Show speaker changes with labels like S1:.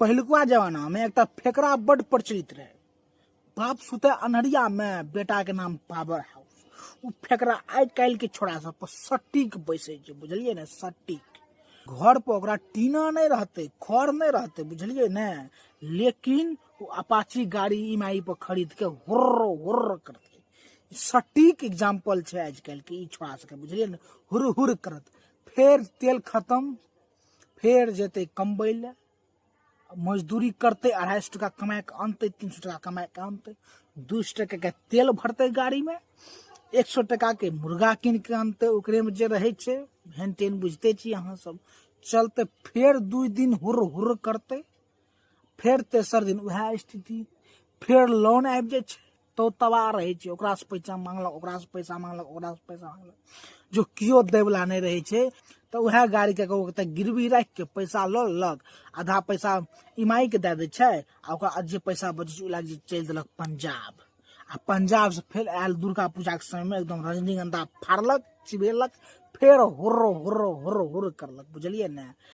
S1: पहिलुका जमानामे एकटा फेकरा बड्ड प्रचलित रहै। बाप सुते अन्हरियामे, बेटाके नाम पावर हाउस। ओ फेकरा आइ काल्हिके छोड़ा सब पर सटीक बैसै छै, बुझलियै ने? सटीक घर पर ओकरा टीना नहि रहतै, खर नहि रहतै, बुझलियै ने? लेकिन ओ अपाची गाड़ी EMI पर खरीद के हुर्र हुर्र करतै। सटीक एग्जाम्पल छै आज काल्हिके ई छोड़ा सबके, बुझलियै ने? हुर हुर करत। फेर तेल खतम, फेर जेतै कमबै लए, मजदूरी करतै, 250 टका कमाए कऽ अनतै, 300 टका कमाए कऽ अनतै, 200 टकाके तेल भरतै गाड़ीमे, 100 टकाके मुर्गा कीन कऽ अनतै, ओकरेमे जे रहै छै हेन टेन, बुझिते छी अहाँ सब। चलतै, फेर 2 दिन हुर हुर करतै, फेर तेसर दिन उएह स्थिति। फेर लोन आबि जाइ छै तऽ ओ तबाह रहै छै। ओकरासँ पैसा मांगलक, ओकरासँ पैसा मांगलक, ओकरासँ पैसा मांगलक, जो केओ दैवला नहि रहै छै, तऽ उएह गाड़ीके ककरो गिरवी राखिके पैसा लऽ लेलक। आधा पैसा EMI के दए दै छै आ ओकरा जे पैसा बचै छै, ओ लए कऽ चलि देलक पंजाब। आ पंजाबसँ फेर आयल दुर्गा पूजाके समयमे, एकदम रजनीगंधा फाड़लक, चिबेलक, फेर हुर्र हुर्र हुर्र हुर्र करलक, बुझलियै ने?